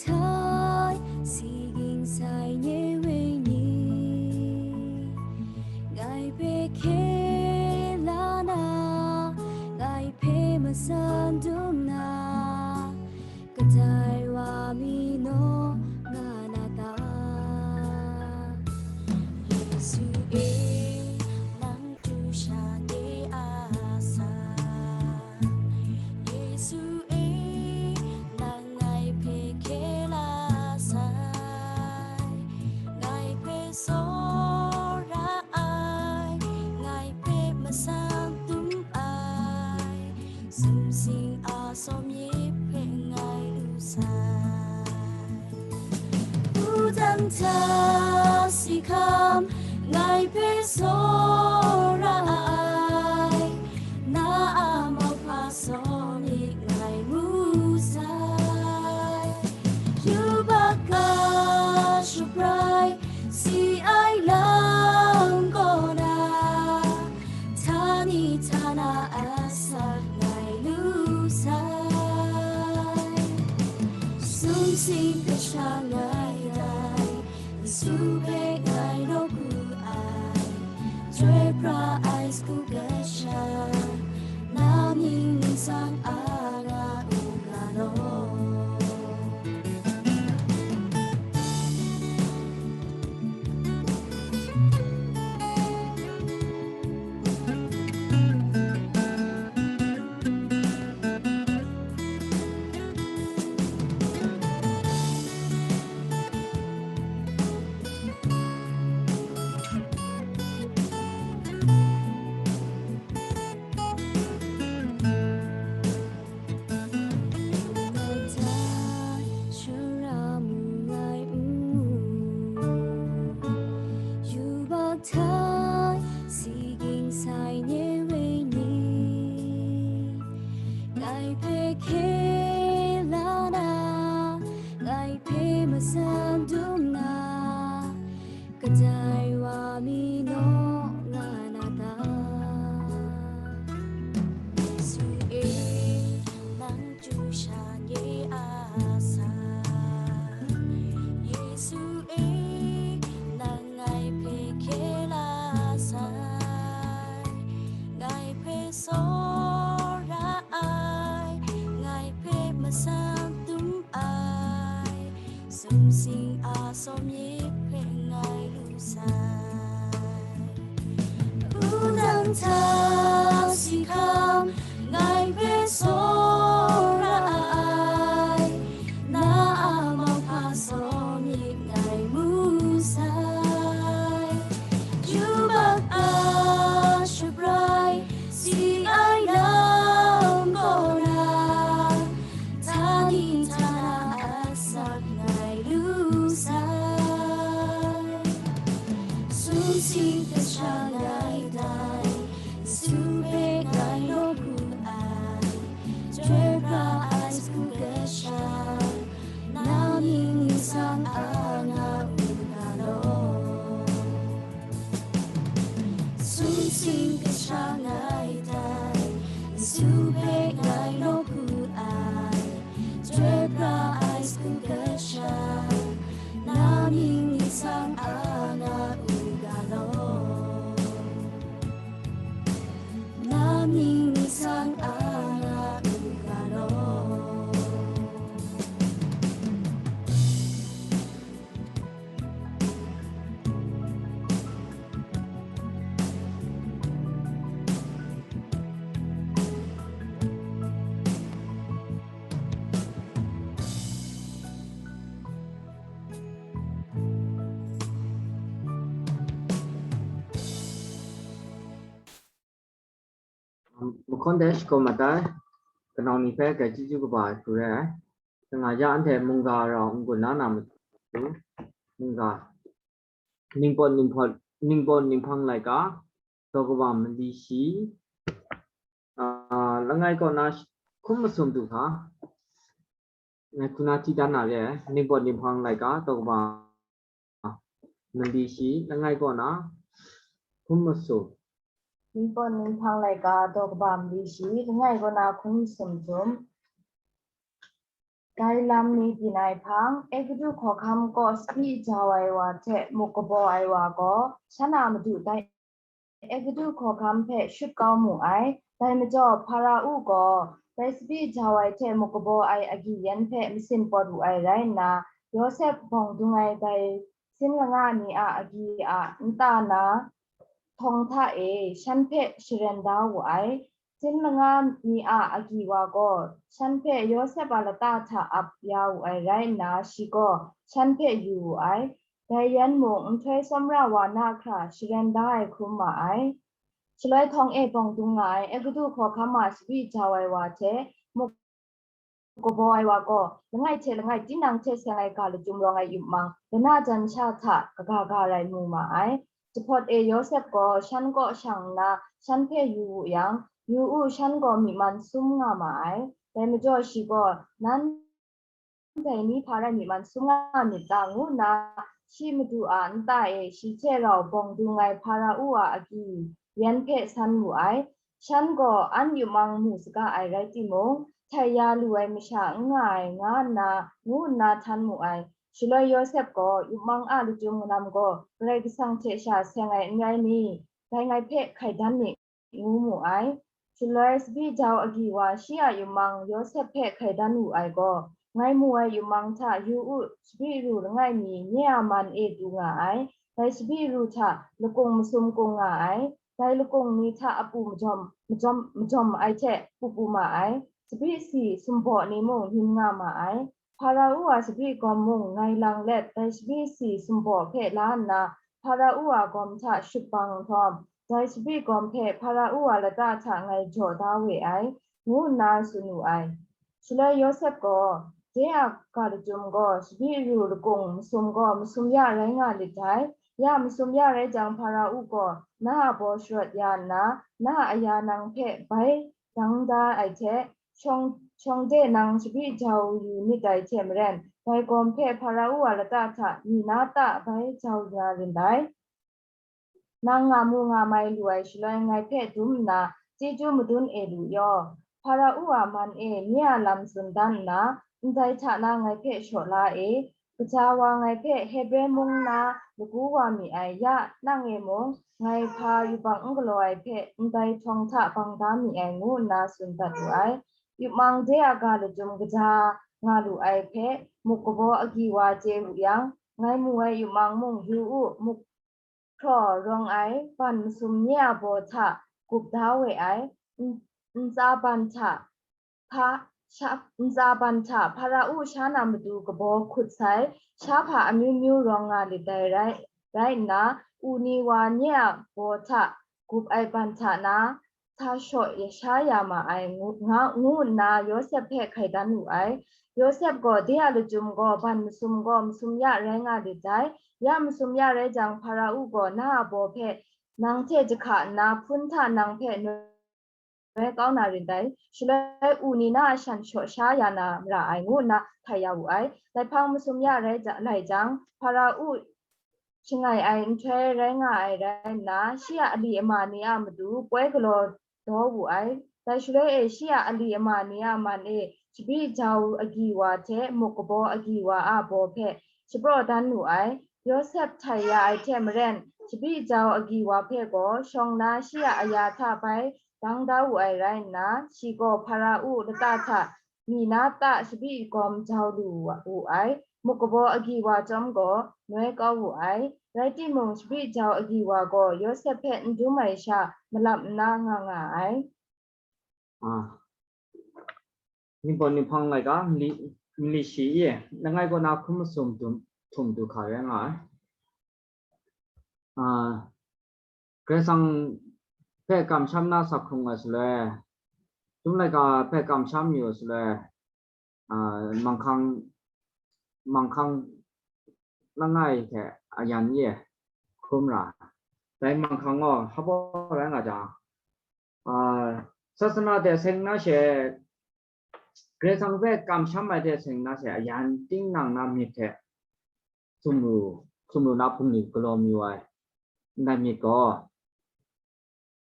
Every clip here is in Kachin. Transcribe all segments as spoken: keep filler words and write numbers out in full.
Tai, si ging sai nye wenyi, ngai hpe hkye la na, ngai hpe matsan dum na, kadai wa mi naw nga na ta? Yesu e, nang du sha nye a sa. Yesu e, nang ngai hpe hkye la sai, ngai hpe tsawra ai, ngai hpe matsan dum ai, sumsing a sawmye hpe ngai lu sai. Wudang hta si hkam ngai hpe tsawra ai, na a mauhpa sawmyik ngai mu sai. Yubak ga shaprai si ai lam kaw na, htani htana asak ngai lu sai. Sumsing kasha ngai dai, Yesu hpe ngai nawku ai, chyoi pra ai sagu kasha, na mying ningsang a nga u ga law. Yubak tai, si ging sai nye wenyi, ngai hpe hkye la na, ngai hpe matsan dum na, kadai wa mi naw nga na ta? Yesu e, nang chyu sha nye a sa. Yesu e, nang ngai hpe hkye la sai, ngai hpe tsawra ai, ngai hpe matsan dum ai, sumsing a sawmyik hpe ngai lu sai. Wudang hta si hkam ngai hpe tsawra ai, na a mauhpa sawmyik ngai mu sai. Yubak a shaprai si ai lam kaw na, htani htana asak ngai lu sai. Sumsing kasha ngai dai, Yesu hpe ngai nawku ai, chyoi pra ai sagu kasha, na mying ningsang a nga u ga law. Sumsing kasha ngai dai, Yesu hpe ngai nawku ai, chyoi pra ai sagu kasha, na mying ningsang a nga u ga law. Na mying ningsang a nga u ga law. Mahkawn de shakawn mat ai, kanau ni hpe grai chyeju kaba ai hku re ai. Shana ya anhte mungga rau n-gun la na matu, mungga, Ningpawt Ninghpawt, Ningpawt Ninghpang laika, daw kaba mali shi, a, langai kaw na sh-, hkum masum du hka. Ngai hku na hti dan na re ai, Ningpawt Ninghpang laika, daw kaba mali shi, langai kaw na hkum masum. Ningpawt Ninghpang laika, daw kaba mali shi, langai kaw na hkum masum dum. Dai lam ni byin ai hpang, Egutu hkawhkam kaw sabi jau ai wa hte muk kabaw ai wa gaw, shan a madu dai Egutu hkawhkam hpe shut kau mu ai. Dai majaw, Hpara-u gaw dai sabi jau ai hte muk kabaw ai agyi yan hpe masin pawt wu ai rai nna, Yawsep bawng dung ai dai sin langa ni a agyi a nta na htawng hta e shan hpe sharen da wu ai. Sin langa ni a agyi wa gaw shan hpe Yawsep a lata hta ap ya wu ai rai nna, shi gaw shan hpe yu wu ai. Dai yan mung nhtoi tsawmra wa na hkra sharen da ai hkrum ma ai. Shaloi htawng e bawng dung nga ai Egutu hkawhkam a sabi jau ai wa hte muk kabaw ai wa gaw, langai hte langai tinang hte seng ai ga lachyum rawng ai yup mang, lana jan sha hta kaga ga rai mu ma ai. Jahpawt e Yawsep gaw shan kaw shang nna, shan hpe yu wu yang, yu u, shan gaw myi man sum nga ma ai. Dai majaw shi gaw, "Nan dai ni hpa rai myi man sum nga myit ta?" ngu nna, shi madu a nta e shi hte rau bawng dung ai Hpara-u a agyi yan hpe san wu ai. Shan gaw an yup mang mu saga ai rai timung, htai ya lu ai masha n nga ai, nga nna, ngu nna htan mu ai. Shaloi Yawsep gaw, "Yup mang a lachyum lam gaw Karai Kasang hte sha seng ai n rai ni? Dai ngai hpe hkai dan mi," ngu mu ai. Shaloi sabi jau agyi wa shi a yup mang Yawsep hpe hkai dan wu ai gaw, ngai mu ai yup mang hta yu u, sabi ru langai mi nye a man e du nga ai. Dai sabi ru hta lakung masum kung nga ai. Dai lakung ni hta apu majawm, majawm, majawm ai hte pupu ma ai. Sabi si sumbaw ni mung nim nga ma ai. Hpara-u a sabi gawm mung ngai lang let, dai sabi si sumbaw hpe la nna, Hpara-u a gawm hta shut bang nhtawm, dai sabi gawm hpe Hpara-u a lata hta ngai jaw da we ai, ngu nna tsun wu ai. Shaloi Yawsep gaw, "De a ga lachyum gaw, sabi ru lakung masum gaw masum ya rai nga lit dai. Ya masum ya rai jang, Hpara-u gaw na a baw sharawt ya nna, na a aya nang hpe bai dang da ai hte, shawng, shawng de nang shabi jau yu nit dai hte maren, dai gawm hpe Hpara-u a lata hta myi na ta bai jau ya rin dai. Nang nga mu nga mai lu ai shaloi, ngai hpe dum nna chyeju madun e lu yaw. Hpara-u a man e nye a lam tsun dan nna, ndai hta na ngai hpe shaw la e. Kaja wa ngai hpe Hebre mung na lagu wa mi ai ya nang e mung, ngai hpa yubak n galaw ai hpe ndai htawng hta bang da mi ai, ngu nna tsun dat wu ai. Yup mang de a ga lachyum kaja nga lu ai hpe muk kabaw agyi wa chye wu yang, ngai mu ai yup mang mung yu u, muk hkraw rawng ai ban masum nye a baw hta gup da we ai, n-, ntsa ban hta hpa, sha, ntsa ban hta Hpara-u sha na matu kabaw hkut sai, sha hpa amyu myu rawng nga lit dai rai, rai nna, u ni wa nye a baw hta gup ai ban hta na, sa shaw ya sha ya ma ai, ngu, nga, ngu nna Yawsep hpe hkai dan wu ai. Yawsep gaw, "De a lachyum gaw, ban masum gaw masum ya rai nga lit dai. Ya masum ya rai jang, Hpara-u gaw na a baw hpe nang hte jahka nna, hpun hta nang hpe noi kau na rin dai. Shaloi u ni na a shan shaw sha ya na mara ai," ngu nna hkai ya wu ai. Dai hpang masum ya rai ja-, lai jang, Hpara-u shangai ai nhtoi rai nga ai rai nna, shi a ali ama ni a matu poi galaw daw wu ai. Dai shaloi e shi a ali ama ni a man e shabi jau agyi wa hte muk kabaw agyi wa a baw hpe shapraw dan wu ai. Yawsep htai ya ai hte maren, shabi jau agyi wa hpe gaw shawng na shi a aya hta bai dang da wu ai rai nna, shi gaw Hpara-u lata hta myi na ta shabi gawm jau lu wa, wu ai. Muk kabaw agyi wa chyawm gaw noi kau wu ai. Rai timung, shabi jau agyi wa gaw Yawsep hpe n dum ai sha malap nna nga nga ai. Ah. Ningpawt ninghpang laika, mali, mali shi e, langai kaw na hkrum masum dum, htum du hkra rai nga ai. Ah, Karai Kasang hpe kamsham na sak hkrung ai shaloi, Chyum laika hpe kamsham yu ai shaloi, ah, manghkang, manghkang langai hte ayan ye hkrum ra. Dai manghkang gaw hpaw rai nga jang, ah, sasana hte seng na she, Karai Kasang hpe kamsham ai hte seng na she, ayan tinang na myit hte sumru, sumru na hpung ni galaw mayu ai ndai myit gaw,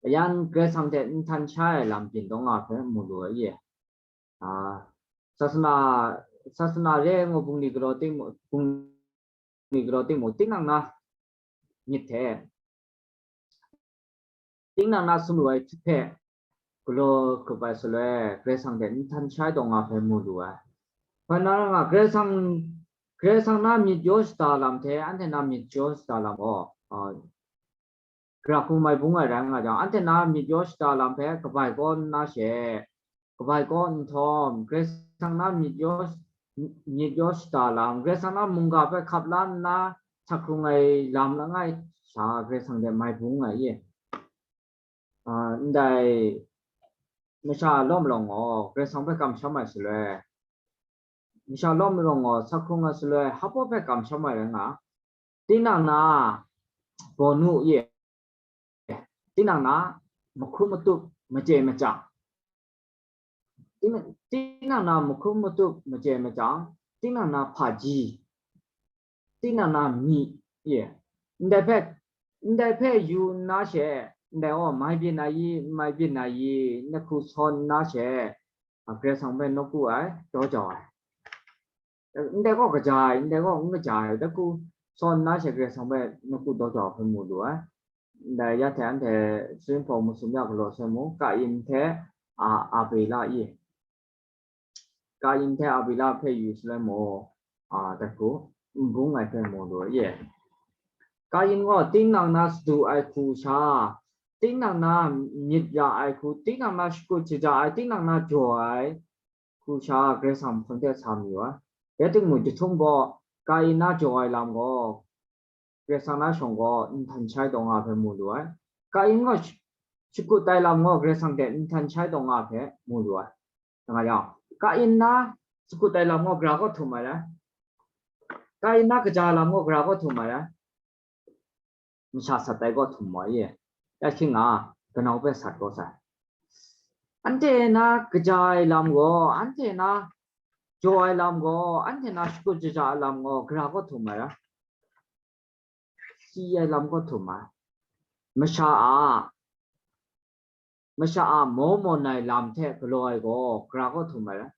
ayan Karai Kasang hte n htan sha ai lam byin taw nga hpe mu lu ai ye. Ah, sasana sasana re ai ngu bungli galaw ting mung, bungli galaw ting mung, tinang na myit hte, tinang na sumru ai hpe galaw grup ai shaloi, Karai Kasang hte n htan shai taw nga hpe mu lu ai. Hpa na nga, Karai Kasang, Karai Kasang na myit yaw shada lam hte, anhte na myit yaw shada lam gaw, ah, gara hku mai bung ai rai nga jang, anhte na myit yaw shada lam hpe kabai kaw nna she, kabai kaw nhtawm, Karai Kasang na myit yaw, myit yaw shada lam, Karai Kasang na mungga hpe hkap la nna, htak hkrung ai lam langai sha Karai Kasang hte mai bung ai ye. Ah, ndai masha lawm lawng gaw, Karai Kasang hpe kamsham ai shaloi, masha lawm lawng gaw, htak hkrung ai shaloi, hpa hpe kamsham ai rai nga, tinang na bawnu ye, tinang na mahkrum matup, maje machyang, tinang, tinang na mahkrum matup, maje machyang, tinang na hpaji, tinang na myi ye, ndai hpe, ndai hpe yu nna she, ndai gaw mai byin ai i, n mai byin ai i, n hku sawn nna she, a, Karai Kasang hpe nawku ai, daw jau ai. Ndai gaw kaja ai, ndai gaw n kaja ai, dai hku sawn nna she Karai Kasang hpe nawku daw jau ai hpe mu lu ai. Ndai ya hte anhte Sawlin hpawng masum ya galaw sai mung, Kain hte, a, Abela i, Kain hte Abela hpe yu shaloi mung, a, dai hku n bung ai hpe mu lu ai ye. Kain gaw tinang na sadu ai hku sha, tinang na myit ya ai hku, tinang na shakut shaja ai, tinang na jaw ai hku sha Karai Kasang hpang de sa mayu ai. Rai timung, jahtum gaw Kain na jaw ai lam gaw, Karai Kasang na shawng gaw n htan shai taw nga hpe mu lu ai. Kain gaw sh-, shakut ai lam gaw Karai Kasang hte n htan shai taw nga hpe mu lu ai. Nga yang, Kain na shakut ai lam gaw gara kaw htum ai rai. Kain na kaja lam gaw gara kaw htum ai rai. Masha sat ai kaw htum wa ye. Ya hkying a, kanau hpe sat kaw sai. Anhte na kaja ai lam gaw, anhte na jaw ai lam gaw, anhte na shakut shaja ai lam gaw, gara kaw htum ai rai. Si ai lam kaw htum ai. Masha a, masha a maw mawn ai lam hte galaw ai gaw, gara kaw htum ai rai.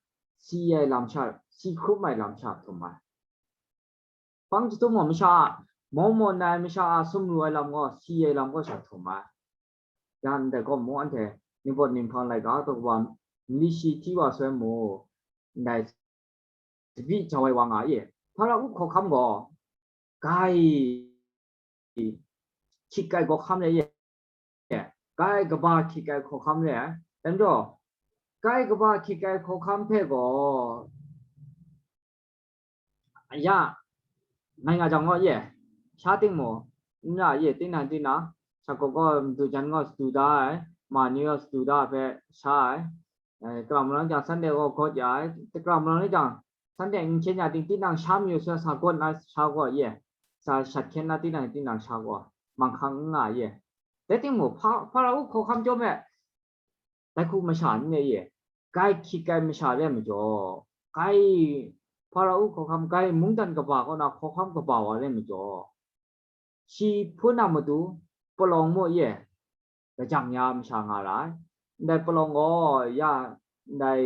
Si ai lam sha, si hkrum ai lam sha htum ai. Hpang jahtum gaw masha a maw mawn ai, masha a sumru ai lam gaw, si ai lam kaw sha htum ai. Ya ndai gaw mung anhte ningpawt ninghpang laika taw wa, nli shi hti wa sai mu, ndai tsabyi jau ai wa nga i. Hpara u hkawhkam gaw, gai hkyit ai hkawhkam re ye, gai kaba hkyit ai hkawhkam re ai. Dai majaw, gai kaba hkyit ai hkawhkam hpe gaw, ya, ngai nga jang gaw ye, sha ting mung, n ra ye, tinang tinang, shakawn gaw madu jan gaw sadu da ai, ma ni gaw sadu da ai hpe sha ai, eh, kara malawng jang Sunday gaw gawt ya ai, kara malawng ni jang Sunday n hkyen ya ting, tinang sha mayu sa, sa gawt na sha gaw ye, sa shat hkyen na tinang, tinang sha gaw, manghkang n nga ye. Rai timung, hpa, hpara u hkawhkam chyawm e, dai hku masha n re ye, gai hkyit ai masha re ai majaw, gai hpara u hkawhkam, gai mungdan kaba kaw na hkawhkam kaba wa re ai majaw, shi hpun a matu palawng mu ye, lajang ya masha nga ra ai. Ndai palawng gaw ya, ndai,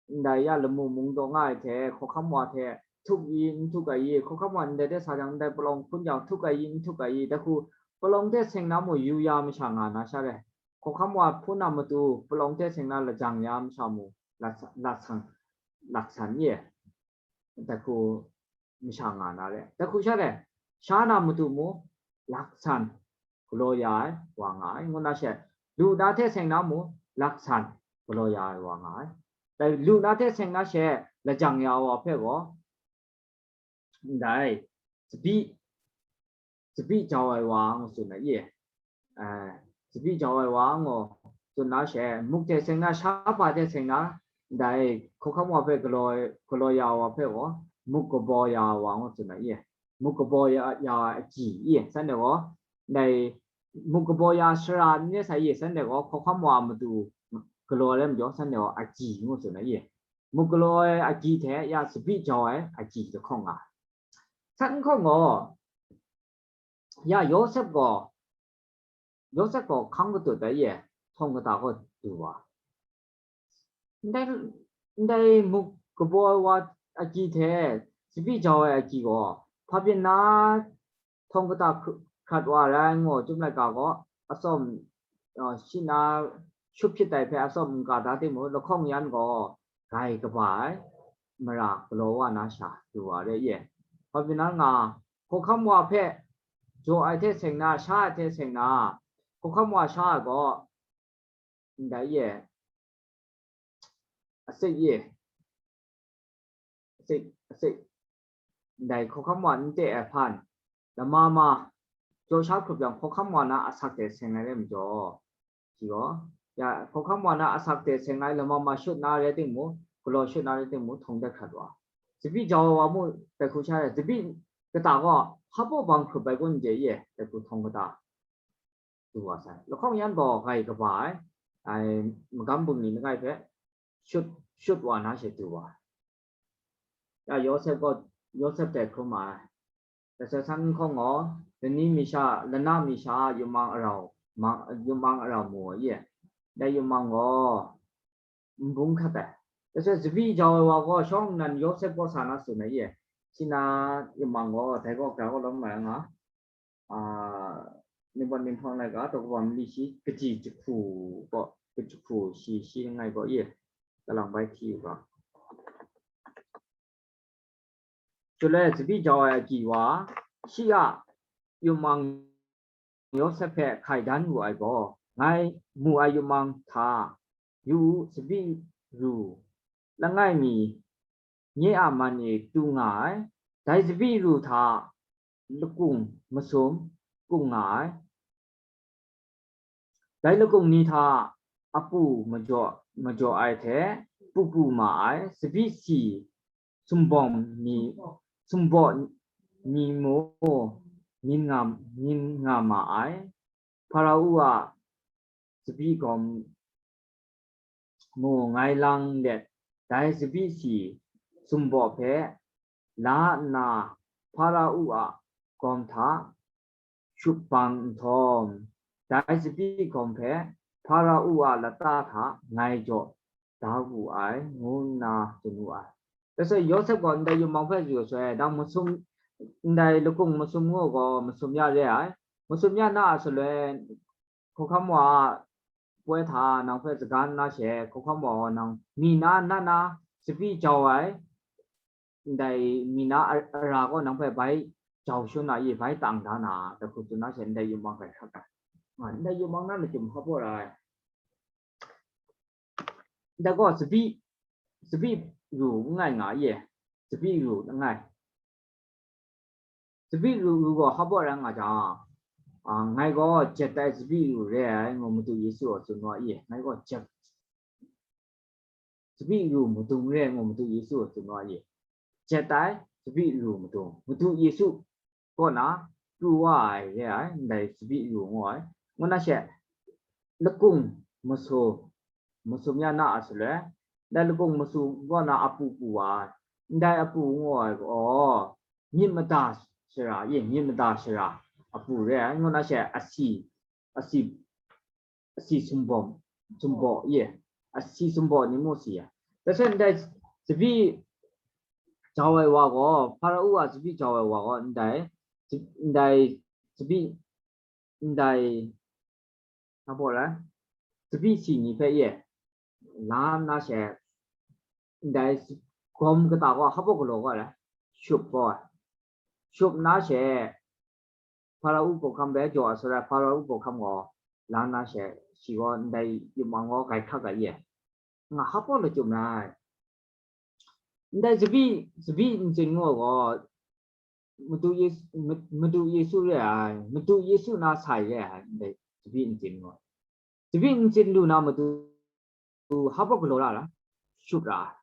ndai ya lamu mung taw nga ai hte, hkawhkam wa hte htuk i, n htuk ai i, hkawhkam wa ndai de sa jang, ndai palawng hpun jang htuk ai i, n htuk ai i, dai hku palawng hte seng na mu yu ya masha nga na sha re. Hkawhkam wa hpun a matu palawng hte seng na lajang ya masha mu, lat sa-, lat san, lat san ye. Dai hku masha nga na re. Dai hku sha re, sha na matu mu, lat san galaw ya ai wa nga ai, ngu na she, lu na hte seng na mu, lat san galaw ya ai wa nga ai. Dai lu na hte seng na she lajang ya wa hpe gaw, ndai tsabyi, tsabyi jau ai wa ngu tsun ai ye. Eh, tsabyi jau ai wa ngu tsun na she, muk hte seng na, shahpa hte seng na, ndai hkawhkam wa hpe galaw, galaw ya wa hpe gaw, muk kabaw ya wa ngu tsun ai ye. Muk kabaw ya, ya agyi ye, san de gaw, ndai muk kabaw ya sara n re sai ye, san de gaw, hkawhkam wa a matu galaw ai majaw, san de gaw agyi ngu tsun ai ye. Muk galaw ai agyi hte ya tsabyi jau ai agyi lahkawng nga. San hkawng gaw, ya Yawsep gaw, Yawsep gaw hkang katut ai ye, htawng kata kaw du wa. Ndai, ndai muk kabaw ai wa agyi hte tsabyi jau ai agyi gaw, hpa byin na htawng kata hkrat wa rai ngu, chyum laika gaw, atsawm, uh, shi na shup hpyit ai hpe atsawm n ka da timung, lahkawng yan gaw gai kaba ai mara galaw wa na sha du wa re ye. Hpa byin na nga, hkawhkam wa hpe jaw ai hte seng na, sha ai hte seng na, hkawhkam wa sha ai gaw, ndai ye, asik ye, asik, asik, ndai hkawhkam wa n te ai hpan, lama ma, jaw sha hkrup yang hkawhkam wa na asak hte seng ai re majaw, shi gaw, ya, hkawhkam wa na asak hte seng ai lama ma shut na re timung, galaw shut na re timung, htawng dat hkrat wa. Tsabyi jau ai wa mu, tai hku sha re, tsabyi kata gaw, hpa baw bang hkrup ai kun n chye ye, tai hku htawng kata du wa sai. Lahkawng yan gaw gai kaba ai, ai magam bungli langai hpe shut, shut wa na she du wa ai. Ya Yawsep gaw, Yawsep dai hkrum ma ai. Dasai san n hkawng gaw, lani mi sha, lana mi sha yumang arau, ma-, yumang arau mu ai ye. Dai yumang gaw, n bung hkat ai. Dasai tsabyi jau ai wa gaw, shawng nnan Yawsep gaw sa na tsun ai ye. Shi na yumang gaw, dai gaw, gra gaw lawm mai nga. A, Ningpawt Ninghpang laika, daw kaba mali shi, kaji jahku gaw, kajahku shi, shi langai gaw, ye, kalang bai hti u ga. Shaloi tsabyi jau ai agyi wa, shi a yumang Yawsep hpe hkai dan wu ai gaw, ngai mu ai yumang hta, yu u, tsabyi ru langai mi, nye a man e tu nga ai, dai tsabyi ru hta lakung masum kung nga ai. Dai lakung ni hta apu majaw, majaw ai hte pupu ma ai, tsabyi si sumbawm ni, sumbaw ni mu, nin nga, nin nga ma ai. Hparau a tsabyi gawm mu ngai lang let, dai tsabyi si sumbaw hpe la nna, Hparau a gawm hta shut bang nhtawm, dai tsabyi gawm hpe Hparau a lata hta ngai jaw da wu ai, ngu nna tsun wu ai. Dasai Yawsep gaw ndai yumang hpe yu shaloi, dang masum, ndai lakung masum ngu gaw masum ya re ai. Masum ya na a shaloi, hkawhkam wa a poi hta nang hpe saga nna she, hkawhkam wa gaw nang mi na, na na, tsabyi jau ai, ndai mi na a-, ara gaw nang hpe bai jau shun na i, bai tang da na, da hku tsun na she, ndai yumang gai hkrak ai. Nga, ndai yumang na machyum hpa baw ra ai. Ndai gaw tsabyi, tsabyi ru n ngai nga ye, tsabyi ru n ngai. Tsabyi ru, ru gaw hpa baw ra nga jang, a, ngai gaw jet ai tsabyi ru re ai, ngu Madu Yesu gaw tsun wa ye, ngai gaw jet, tsabyi ru madung re ai, ngu Madu Yesu gaw tsun wa ye. Jet ai tsabyi ru madung, Madu Yesu kaw na pru wa ai re ai, ndai tsabyi ru ngu ai. Ngu na she, lakung masum, masum ya na a shaloi, ndai lakung masum kaw na apu pu wa ai. Ndai apu ngu ai gaw, myit mada shara, ye, myit mada shara apu re ai. Ngu na she, asi, asi, asi sumbawm, sumbaw, ye, asi sumbaw ni mu si ai. Dasai ndai tsabyi jau ai wa gaw, Hparau a tsabyi jau ai wa gaw, ndai, ndai tsabyi, ndai, hpa baw ra, tsabyi si ni hpe ye, la nna she, ndai gawm kata gaw hpa baw galaw gaw ai, shut gaw ai. Shut nna she, Hparau hkawhkam bai jaw ai shaloi, Hparau hkawhkam gaw la nna she, shi gaw ndai yumang gaw gai hkrak ai ye. Nga hpa baw lachyum rai. Ndai tsabyi, tsabyi ntsin ngu ai gaw, Madu Yesu, Ma-, Madu Yesu re ai, Madu Yesu na sai re ai, ndai tsabyi ntsin ngu ai. Tsabyi ntsin lu na matu, hpa baw galaw ra ai, shut ra ai.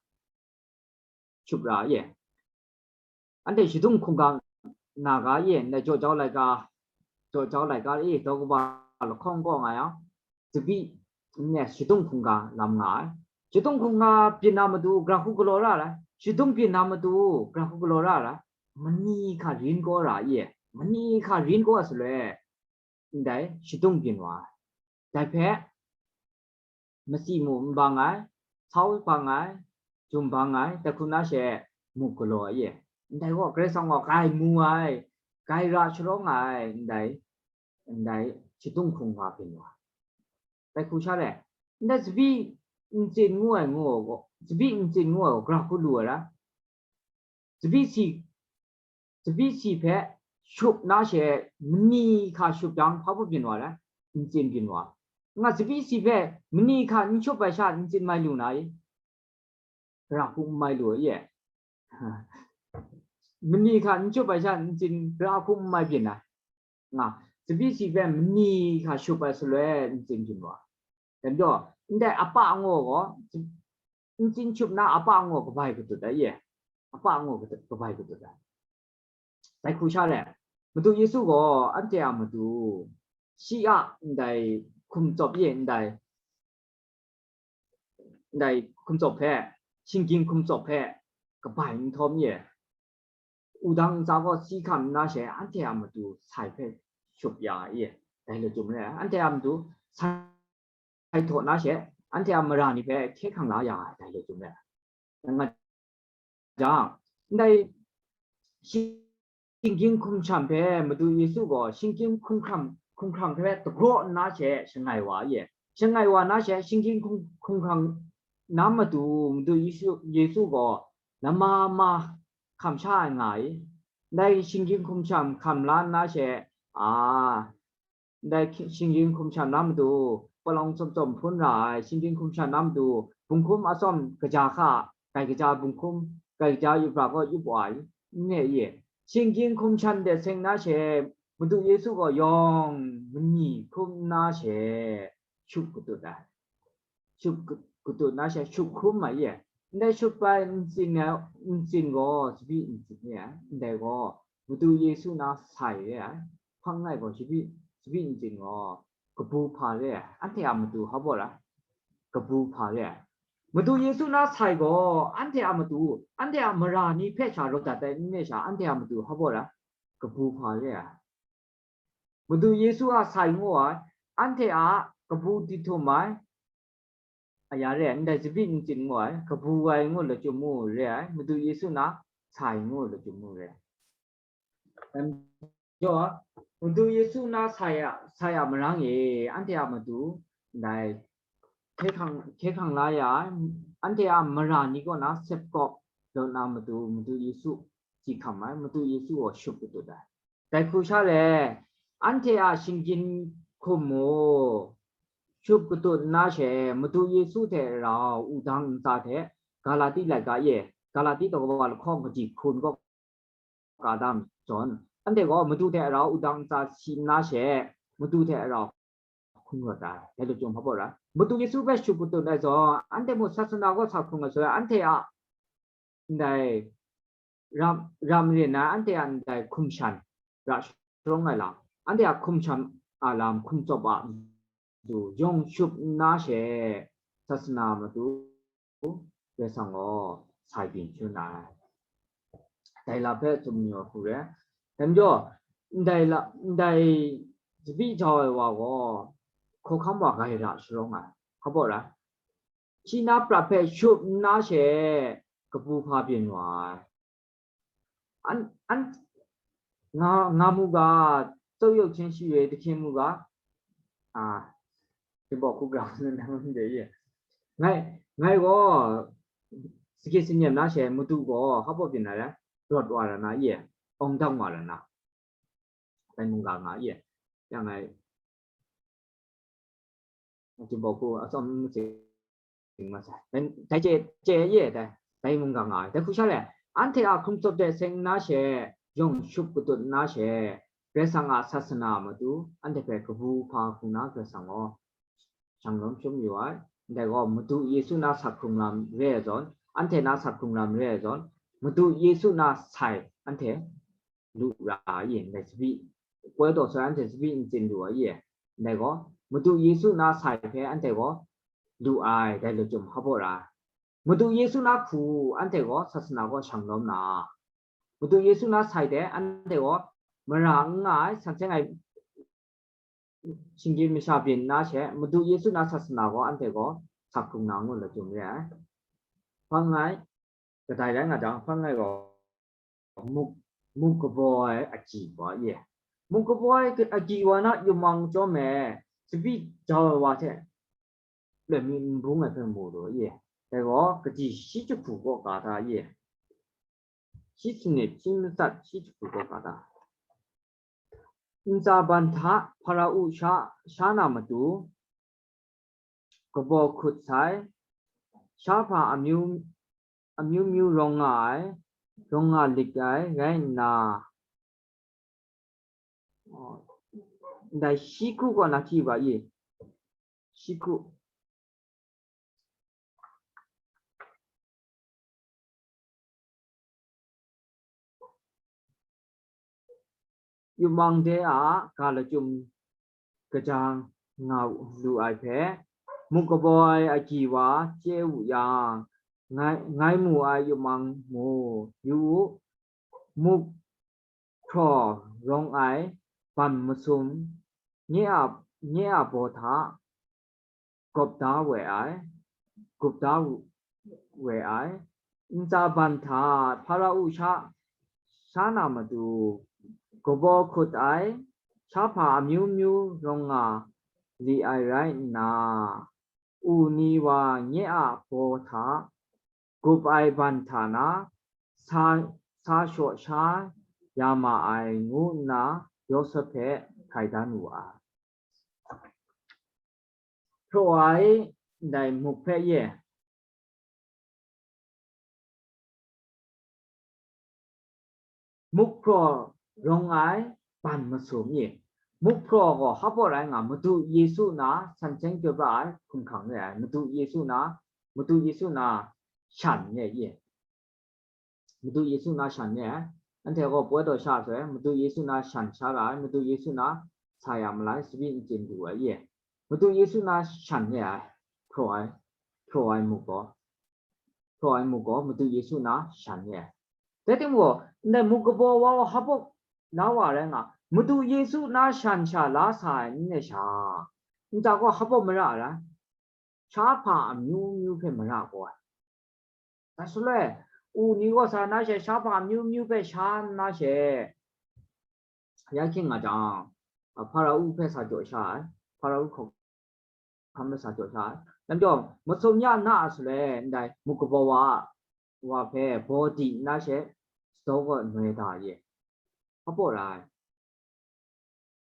Shut ra ai ye. Anhte shadung hkungga na ga ye, ndai jaw jau laika, jaw jau laika e, daw kaba lahkawng kaw nga yang, tsabyi nne shadung hkungga lam nga ai. Shadung hkungga byin na matu, gara hku galaw ra ai. Shadung byin na matu, gara hku galaw ra ai. Mani hka rin kaw ra ai ye. Mani hka rin kaw ai shaloi, ndai shadung byin wa ai. Dai hpe, masi mu n bang ai, sau bang ai, jum bang ai, dai hku na she, muk galaw ai e. Ndai gaw Karai Kasang gaw grai mu ai, grai ra sharawng ai, ndai, ndai shadung hkrung wa byin wa. Dai hku sha le, ndai tsabyi ntsin ngu ai ngu gaw, tsabyi ntsin ngu ai gaw, gara hku lu ai ra? Tsabyi si, tsabyi si hpe shup na she, mani hka shup jang, hpa byin wa ai? Ntsin byin wa. Nga tsabyi si hpe mani hka n shup ai sha, ntsin mai lu na i? Gara hku n mai lu ai e. Mani hka n shup ai sha, ntsin gara hku n mai byin ai. Nga, tsabyi si hpe mani hka shup ai shaloi ntsin byin wa. Dai majaw, ndai apa ngu gaw, ntsin shup na apa ngu gabai gadut ai e. Apa ngu gadut, gabai gadut ai. Dai hku sha le, Madu Yesu gaw anhte a matu, shi a ndai hkum tsawp ye ndai, ndai hkum tsawp hpe, shinggyim hkum tsawp hpe kabai nhtawm ye, wudang ntsa gaw si hkam nna she, anhte a matu sai hpe shup ya ye, dai lachyum re ai. Anhte a matu sai htaw na she, anhte a mara ni hpe hkye hkrang la ya ai, dai lachyum re ai. Nga jang, ndai shinggyim hkum sham hpe Madu Yesu gaw shinggyim hkum hkrang, hkum hkrang hpe dagraw nna she shangai wa ye. Shangai wa na she shinggyim hkum, hkum hkrang na matu Madu Yesu, Yesu gaw lama ma hkam sha ai nga i. Ndai shinggyim hkum sham hkam la nna she, a, ndai hki-, shinggyim hkum sham na matu, palawng tsawm tsawm hpun ra ai, shinggyim hkum sham na matu, bunghkum atsawm kaja hka, grai kaja bunghkum, grai kaja yup ra gaw yup wa ai, n re i? Shinggyim hkum sham de seng na she, Madu Yesu gaw yawng mani hkrum nna she, shup gadut ai. Shup gu-, gadut na she, shup hkrum ai ye. Ndai shup ai ntsin ai, ntsin gaw tsabyi ntsin re ai. Ndai gaw Madu Yesu na sai re ai. Hpang ngai gaw tsabyi, tsabyi ntsin gaw kabu hpa re ai. Anhte a matu hpa baw ra? Kabu hpa re ai. Madu Yesu na sai gaw anhte a matu, anhte a mara ni hpe sha rawt dat ai n re sha, anhte a matu hpa baw ra? Kabu hpa re ai. Madu Yesu a sai ngu ai, anhte a kabu di htum ai, aya re ai, ndai tsabyi ntsin ngu ai, kabu ai ngu lachyum mu re ai, Madu Yesu na sai ngu lachyum mu re ai. Dai majaw, Madu Yesu na sai a, sai a marang e, anhte a matu, ndai hkye hkrang, hkye hkrang la ya ai, anhte a mara ni kaw na sep kawp law na matu, Madu Yesu si hkam ai, Madu Yesu gaw shup gadut ai. Dai hku sha le, anhte a shinggyim hkum mu, shup gadut nna she, Madu Yesu hte rau wudang ntsa hte Galati laika e, Galati daw kawa lahkawng kaji hkun kaw ka dam zawn, anhte gaw Madu hte rau wudang ntsa si nna she, Madu hte rau hkrum rawt ai, dai lachyum hpa baw ra? Madu Yesu hpe shup gadut ai zawn, anhte mung sasana kaw sa hkrung ai shaloi, anhte a ndai ram, ram rin ai, anhte a ndai hkum shan ra sharawng ai lam, anhte a hkum shan a lam, hkum tsawp a matu yawng shup nna she, sasana matu Karai Kasang gaw sai byin shangun ai. Dai lam hpe tsun mayu ai hku re. Dai majaw, ndai la, ndai tsabyi jau ai wa gaw, hkawhkam wa grai ra sharawng ai. Hpa baw ra? Shi na prat hpe shup nna she, kabu hpa byin wa ai. An, an, nga, nga mu ga, Zau Yau Hkyen Shi Wei, Dahkyen mu ga, a, Jinghpaw Hku Grau, nang de ye. Ngai, ngai gaw, saki sanyem na she, Madu gaw, hpa baw byin na re, rawt wa ra na ye, awng dang wa ra na, dai mungga nga ye. Yang ngai, Jinghpaw Hku atsawm sing ma sai. Dai, dai chye, chye ye dai, dai mungga nga ai. Dai hku sha le, anhte a hkum tsawp de seng nna she, yawng shup gadut nna she, Karai Kasang a sasana matu, anhte hpe kabu hpa hkrum na Karai Kasang gaw shang lawm sharawng yu ai. Ndai gaw, Madu Yesu na sa hkrung lam re ai zawn, anhte na sa hkrung lam re ai zawn, Madu Yesu na sai anhte lu ra ai, ndai tsabyi, poi taw sai anhte tsabyi ntsin lu ai, ndai gaw, Madu Yesu na sai hpe anhte gaw lu ai, dai lachyum hpa baw ra ai. Madu Yesu na hku anhte gaw sasana gaw shang lawm na, Madu Yesu na sai de anhte gaw mara n nga ai, san seng ai shinggyim masha byin nna she, Madu Yesu na sasana gaw anhte gaw sa hkrung na ngu lachyum re ai. Hpa ngai, kadai rai nga jang, hpan ngai gaw, muk, muk kabaw ai agyi wa ye. Muk kabaw ai agyi wa na yumang chyawm e, tsabyi jau ai wa hte, loi mi n bung ai hpe mu lu ye. Dai gaw, kaji shi jahku kaw ka ta ye. Shi sanit, shi matsat, shi jahku kaw ka ta. Ntsa ban hta, Hpara-u sha, sha na matu, kabaw hkut sai, shahpa amyu, amyu myu rawng nga ai, rawng nga lit ai rai nna, ndai shi hku kaw na hti ba i? Shi hku. Yumang de a ga lachyum kaja nga lu ai hpe, muk kabaw ai agyi wa chye wu yang, ngai, ngai mu ai yumang mu yu u, muk hpraw rawng ai ban masum, nye a, nye a baw hta gawp da we ai, gup da we ai, ntsa ban hta Hpara-u sha, sha na matu, kabaw hkut ai, shahpa amyu myu rawng nga li ai rai nna, u ni wa nye a baw hta gup ai ban hta na sa, sa shaw sha ya ma ai, ngu nna Yawsep hpe hkai dan wu ai. Hpraw ai ndai muk hpe ye. Muk hpraw rawng ai ban masum i? Muk hpraw gaw hpaw rai nga, Madu Yesu na san seng jaw pra ai hkum hkrang re ai, Madu Yesu na, Madu Yesu na shan re i? Madu Yesu na shan re ai. Anhte gaw poi taw sha sai, Madu Yesu na shan sha ra ai, Madu Yesu na sa ya malai, sabi n chyen du ai i? Madu Yesu na shan re ai, hpraw ai, hpraw ai muk gaw, hpraw ai muk gaw Madu Yesu na shan re ai. Dai timung gaw, ndai muk kabaw wa hpaw la wa rai nga, Madu Yesu na shan sha la sa ai n re sha, nta gaw hpaw mara ai rai, shahpa amyu myu hpe mara gaw ai. Dai shaloi, u ni gaw sa na she, shahpa amyu myu hpe sha nna she, ya hkying nga jang, Hpara-u hpe sa jaw sha ai, Hpara-u hkawhkam hpe sa jaw sha ai. Lam jaw, masum ya na a shaloi, ndai muk kabaw wa, wa hpe baw di nna she, sadaw gaw noi da ye. Hpaw rai.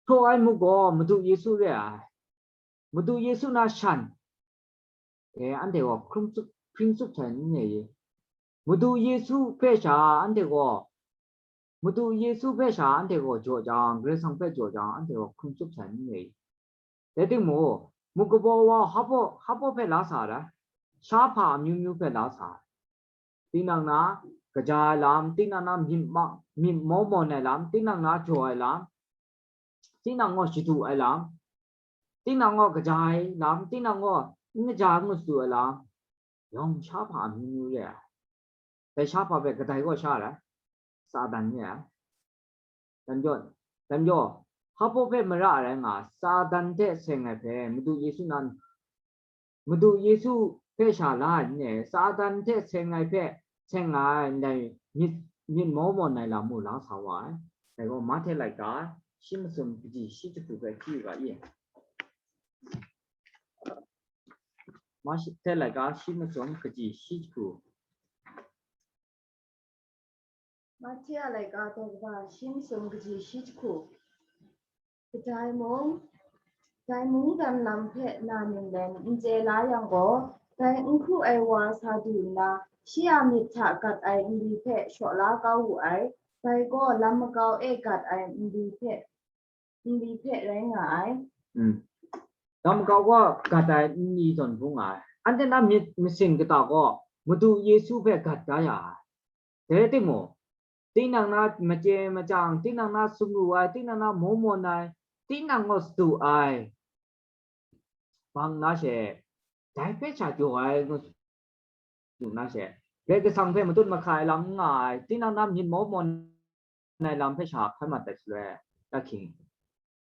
Hpraw ai muk gaw Madu Yesu re ai. Madu Yesu na shan, e, anhte gaw hkrum tsup, hpring tsup sai n re i? Madu Yesu hpe sha anhte gaw, Madu Yesu hpe sha anhte gaw jaw jang, Karai Kasang hpe jaw jang, anhte gaw hkrum tsup sai n re i? Dai timung, muk kabaw wa hpaw, hpaw hpe la sa ai, shahpa amyu myu hpe la sa ai. Tinang na kaja ai lam, tinang na myit ma-, myit maw mawn ai lam, tinang na jaw ai lam, tinang gaw shadu ai lam, tinang gaw kaja ai lam, tinang gaw n kaja n mashadu ai lam, yawng shahpa amyu myu re ai. Dai shahpa hpe kadai gaw sha ai? Satan re ai. Dan jaw, dan jaw, hpaw hpe mara ai rai nga, Satan hte seng ai hpe Madu Yesu na, Madu Yesu hpe sha la ai n re, Satan hte seng ai hpe seng ai ndai myit, myit maw mawn ai lam mung la sa wa ai. Dai gaw Mahte laika shi masum kaji shi jahku hpe hti u ga i? Mahte laika shi masum kaji shi jahku. Mahte a laika daw kaba shi masum kaji shi jahku. Kadai mung, dai mungdan lam hpe na ning len n chye la yang gaw, dai n hkru ai wa sa du nna, shi a myit hta gat ai nli hpe shaw la kau wu ai, dai gaw lam makau e gat ai nli hpe, nli hpe rai nga ai. Mm. Lam makau gaw gat ai nli zawn hpung nga ai. Anhte na myit masin kata gaw Madu Yesu hpe gat da ya ai. Dai timung, tinang na machye machyang, tinang na sumru ai, tinang na maw mawn ai, tinang gaw shadu ai, bang na she, dai hpe sha jaw ai ngu, na she, Karai Kasang hpe matut mahka ai lam n nga ai, tinang na myit maw mawn ai lam hpe sha hkai mat ai shaloi, da hkying,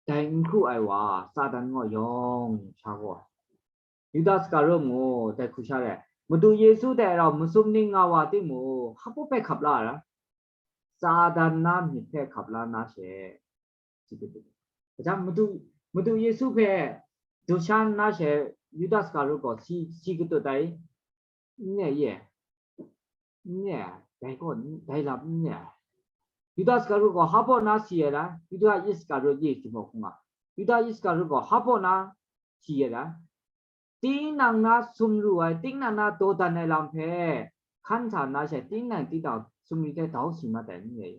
dai n hkru ai wa, Satan gaw yawng sha gaw ai. Yuda Iskariot mung dai hku sha re ai. Madu Yesu hte rau masum ning nga wa timung, hpa hpe hkap la ai? Satan na myit hpe hkap la na she. Kaja Madu, Madu Yesu hpe dushan na she Yuda Iskarut gaw si, si katut ai? N re ye. N re, dai gaw, dai lam n re. Yuda Iskarut gaw hpa na si ai la? Yuda Iskarut ye timung hkung a. Yuda Iskarut gaw hpa na si ai la? Tinang na sumru ai, tinang na dawdan ai lam hpe hkan sa na she, tinang tinang sumri hte dau si mat ai n re.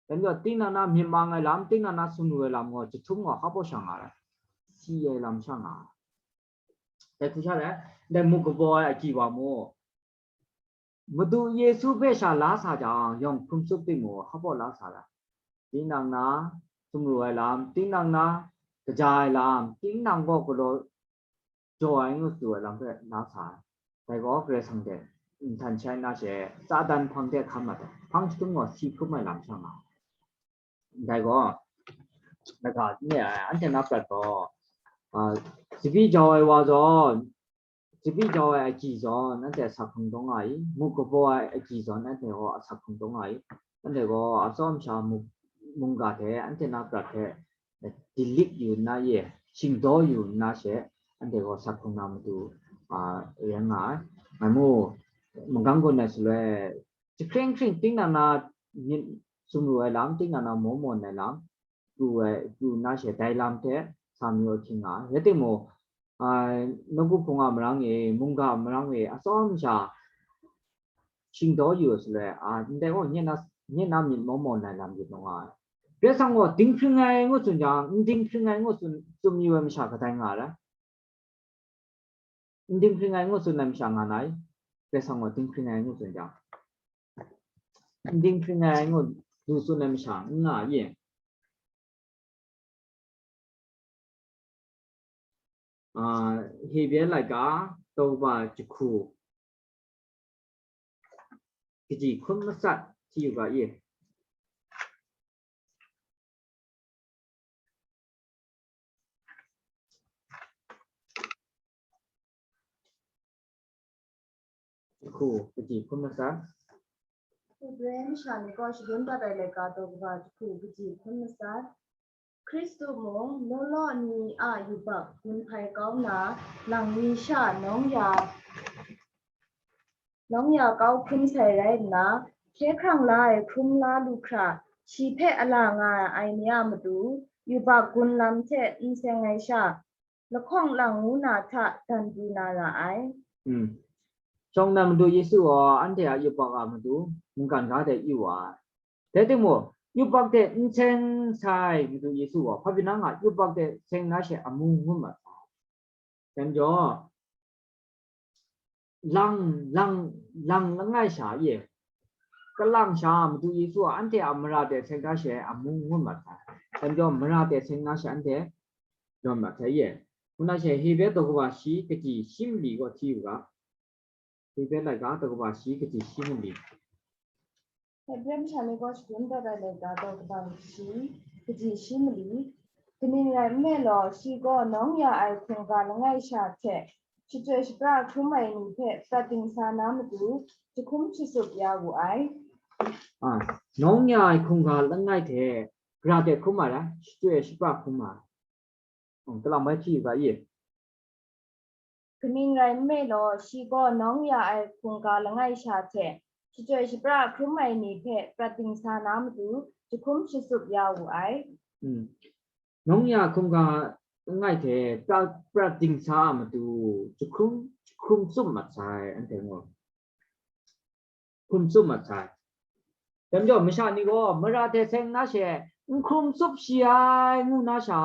Dai majaw, tinang na myit mang ai lam, tinang na sumru ai lam gaw, jahtum gaw hpa sha nga ai? Si ai lam sha nga ai. Dai hku sha let, dai muk kabaw ai agyi wa mu. Madu Yesu hpe sha la sa jang, yawng hkrum tsup timung, hpa la sa ai? Tinang na sumru ai lam, tinang na kaja ai lam, tinang gaw galaw jaw ai ngut su ai lam hpe la sa ai. Dai gaw Karai Kasang hte nhtan shai na she, Satan hpang de hkan mat ai, hpang jahtum gaw si hkrum ai lam sha nga ai. Dai gaw, laga n re ai, anhte na prat gaw, a, tsabyi jau ai wa zawn, tsabyi jau ai agyi zawn, anhte asak hkrung taw nga ai, muk kabaw ai agyi zawn, anhte gaw asak hkrung taw nga ai, anhte gaw atsawm sha mung-, mungga hte, anhte na prat hte, dilik yu nna ye, shingdaw yu nna she, anhte gaw asak hkrung na matu, a, rai nga ai. Ngai mu, mungkan gun ai shaloi, jahkring hkring tinang na myit sumru ai lam, tinang na maw mawn ai lam, pru ai, pru nna she dai lam hte sa mayu ahkying nga ai. Rai timung, a, nawku hpung a marang e, mungga a marang e, atsawm sha shingdaw yu ai shaloi, a, ndai gaw nye na, nye na myit maw mawn ai lam yu nga ai. Karai Kasang gaw dinghpring ai ngu tsun jang, n dinghpring ai ngu tsun, tsun mayu ai masha kadai nga ai? N dinghpring ai ngu tsun ai masha nga nai? Karai Kasang gaw dinghpring ai ngu tsun jang, n dinghpring ai ngu du tsun ai masha n nga ye. A, Hebre laika daw kaba jahku, kaji hkun matsat hti u ga ye. Jahku kaji hkun matsat. Hebre masha ni gaw shagun dat ai laika daw kaba jahku kaji hkun matsat. Hkristu mung, law law ni a yubak gun hpai kau nna, lang mi sha nawng ya, nawng ya kau hkrum sai rai nna, hkye hkrang la ai hkrum la lu hkra, shi hpe a la nga ai ni a matu, yubak gun lam hte n seng ai sha, lahkawng lang ngu na hta dan pru na ra ai. Hmm. Shawng nnan Madu Yesu gaw anhte a yubak a matu mungkan ga de yu wa ai. Dai timung, yubak de n seng sai Madu Yesu gaw, hpa pyi na nga, yubak de seng na she amu ngut mat sai. Dai majaw, lang, lang, lang langai sha e, kalang sha Madu Yesu a anhte a mara de seng na she amu ngut mat sai. Dai majaw, mara de seng na she anhte yawn mat sai e. Ngu na she Hebre daw kaba shi kaji shi mali gaw hti u ga. Hebre laika daw kaba shi kaji shi mali. Hebre masha ni gaw shagun dat ai laika daw kaba shi kaji shi mali. Kaning rai nme law, shi gaw nawng ya ai hkungga langai sha hte shachyoi shapra hkrum ai ni hpe prat dingsa na matu, jahkum shatsup ya wu ai. A, nawng ya ai hkungga langai hte gara de hkrum ai, shachyoi shapra hkrum ai. Hmm, kalang bai hti u ga i? Kaning rai nme law, shi gaw nawng ya ai hkungga langai sha hte shachyoi shapra hkrum ai ni hpe prat dingsa na matu, jahkum shatsup ya wu ai. Hmm. Nawng ya hkungga langai hte prat, prat dingsa a matu, jahkum, jahkum tsup mat sai, anhte gaw. Hkrum tsup mat sai. Dai majaw, masha ni gaw mara hte seng na she, n hkrum tsup shi ai ngu na sha,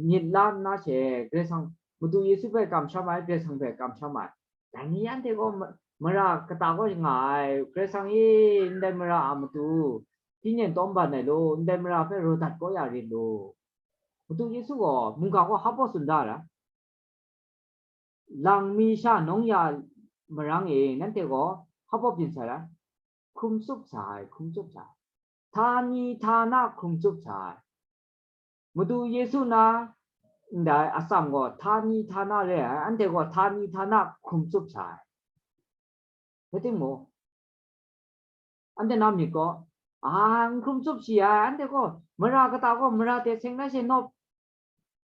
myit la nna she, Karai Kasang, Madu Yesu hpe kamsham ai, Karai Kasang hpe kamsham ai. Dai ni anhte gaw ma-, mara kata kaw nga ai, Karai Kasang e, ndai mara a matu, hpyi nen tawm ban ai law, ndai mara hpe raw dat kau ya rit law. Madu Yesu gaw mungga gaw hpa baw tsun da ai? Lang mi sha nawng ya marang e, nanhte gaw hpa baw byin sai ai? Hkrum tsup sai, hkrum tsup sai. Htani htana hkrum tsup sai. Madu Yesu na ndai atsam gaw htani htana re ai, anhte gaw htani htana hkrum tsup sai. Rai timung, anhte na myit gaw, a, n hkrum tsup shi ai, anhte gaw mara kata gaw mara hte seng na she nawp,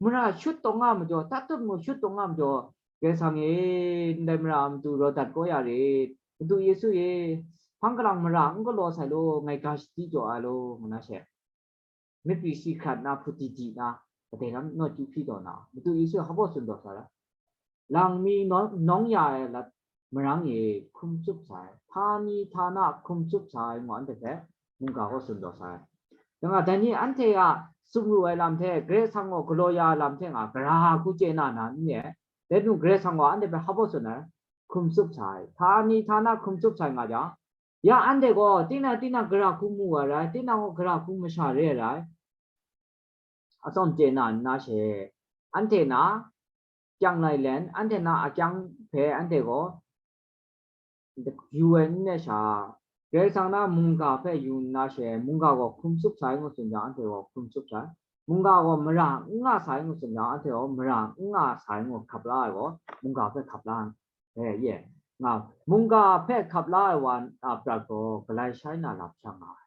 mara shut taw nga majaw, tatut mung shut taw nga majaw, Karai Kasang e, ndai mara a matu raw dat kau ya rit, Madu Yesu e, hpang kalang mara n galaw sai law, ngai ga shadi jaw ai law, ngu na she. Myit pyi si hkrat na, hput di di na, kadai ram naw chyu hpyi taw na, Madu Yesu hpa baw tsun taw sa ra. Lang mi nawng, nawng ya ai lat marang e hkrum tsup sai, htani htana hkrum tsup sai, ngu anhte hpe mungga gaw tsun taw sai. Dai nga, dai ni anhte a sumru ai lam hte, Karai Kasang gaw galaw ya ai lam hte nga, gara hku chye na na n re ai. Dai nu Karai Kasang gaw anhte hpe hpa baw tsun ai, hkrum tsup sai, htani htana hkrum tsup sai nga jang, ya anhte gaw, tinang, tinang gara hku mu wa rai, tinang gaw gara hku masha re ai rai. Atsawm chye na nna she, anhte na, kyang lai len, anhte na akyang hpe anhte gaw, yu ai n re sha, Karai Kasang na mungga hpe yu nna she, mungga gaw hkrum tsup sai ngu tsun jang, anhte gaw hkrum tsup sai. Mungga gaw mara n nga sai ngu tsun jang, anhte gaw mara n nga sai ngu hkap la ai gaw, mungga hpe hkap la ai, ye, nga, mungga hpe hkap la ai wa a prat gaw, galai shai na lam shang nga ai.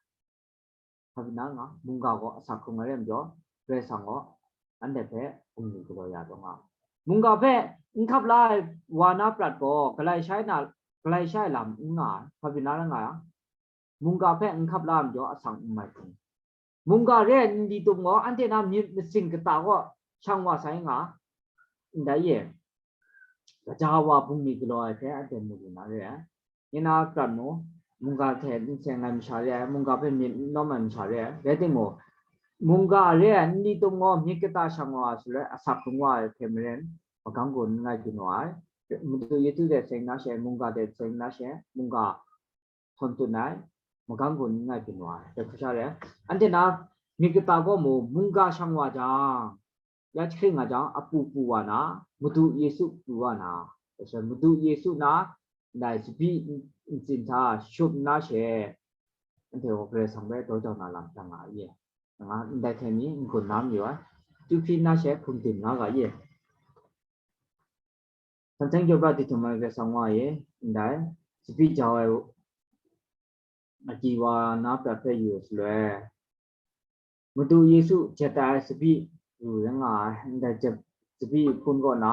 Hpa pyi na nga, mungga gaw asak hkrung ai rai majaw, Karai Kasang gaw anhte hpe bungli galaw ya taw nga. Mungga hpe n hkap la ai wa na prat gaw, galai shai na, galai shai lam n nga ai. Hpa pyi na rai nga yang, mungga hpe n hkap la ai majaw, asak n mai hkrung. Mungga re ai nli tum gaw, anhte na myit masin kata gaw shang wa sai nga, ndai e, gaja wa bungli galaw ai hpe anhte mu lu na re ai. Nye na prat mu, mungga hte n seng ai masha re ai, mungga hpe myit n nawm ai masha re ai. Rai timung, mungga re ai nli tum gaw myit kata shang wa ai shaloi, asak hkrung wa ai hte maren, magam gun n ngai byin wa ai. Madu Yesu hte seng na she, mungga hte seng na she, mungga htawn tut ai, magam gun n ngai byin wa ai. Dai hku sha re ai. Anhte na myit kata gaw mu, mungga shang wa jang, ya jahkring nga jang, apu pu wa na, Madu Yesu pru wa na, Madu Yesu na, ndai tsabyi ntsin hta shut nna she, anhte gaw Karai Kasang hpe daw jau na lam shang nga ai. Nga, ndai hte ni n-gun na mayu ai. Chyu hpyi nna she hkum dim nga ga ye. Htan seng jaw pra di htum ai Karai Kasang wa e, ndai, tsabyi jau ai agyi wa na prat hpe yu ai shaloi, Madu Yesu jet ai tsabyi ru rai nga ai, ndai jet, tsabyi hpun kaw na,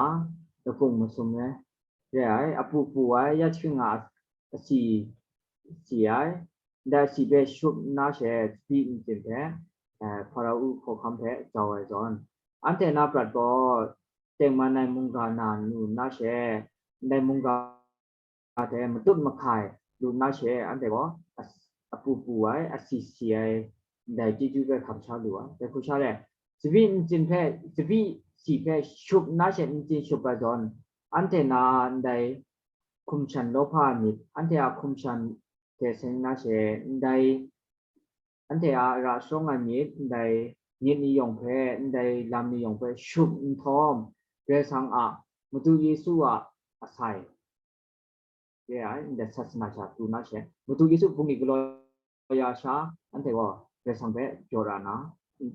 lakung masum rai, re ai, apu pu ai, ya jahkring nga asi si ai, ndai asi hpe shut nna she, tsabyi ntsin hpe, eh, Hparau hkawhkam hpe jau ai zawn, anhte na prat gaw, tengman ai mungga na lu nna she, ndai mungga hte matut mahkai lu nna she, anhte gaw as-, apu pu ai, asi si ai, ndai chyeju hpe hkam sha lu ai. Dai hku sha re, tsabyi ntsin hpe, tsabyi si hpe shut nna she, ntsin shut ai zawn, anhte na ndai hkum shan lawhpa ai myit, anhte a hkum shan hte seng na she, ndai anhte a ra shawng ai myit, ndai myit ni yawng hpe, ndai lam ni yawng hpe shut nhtawm, Karai Kasang a, Madu Yesu a asai re ai, ndai sasana sha pru na she, Madu Yesu bungli galaw ya sha, anhte gaw Karai Kasang hpe jaw ra na,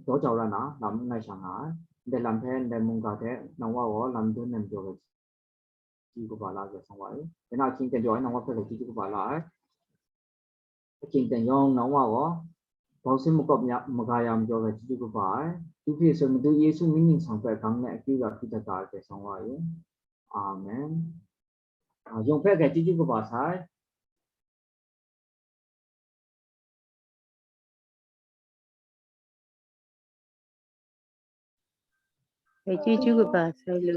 daw jau ra na, lam n ngai sha nga ai. Ndai lam hpe ndai mungga hte nang wa gaw lam dun ai majaw rai chyeju kaba la ai Karai Kasang wa e. Dai na ahkying ten yawng nang wa hpe gaw chyeju kaba la ai. Ahkying ten yawng nang wa gaw, bau sin makawp ya, maga ya majaw gaw chyeju kaba ai. Chyu hpyi sai Madu Yesu mying ningsang hpe gang ngai akyu ya hpyi dat da ai Karai Kasang wa e. Amen. A, yawng hpe gaw chyeju kaba sai. Gaw chyeju kaba sai lu.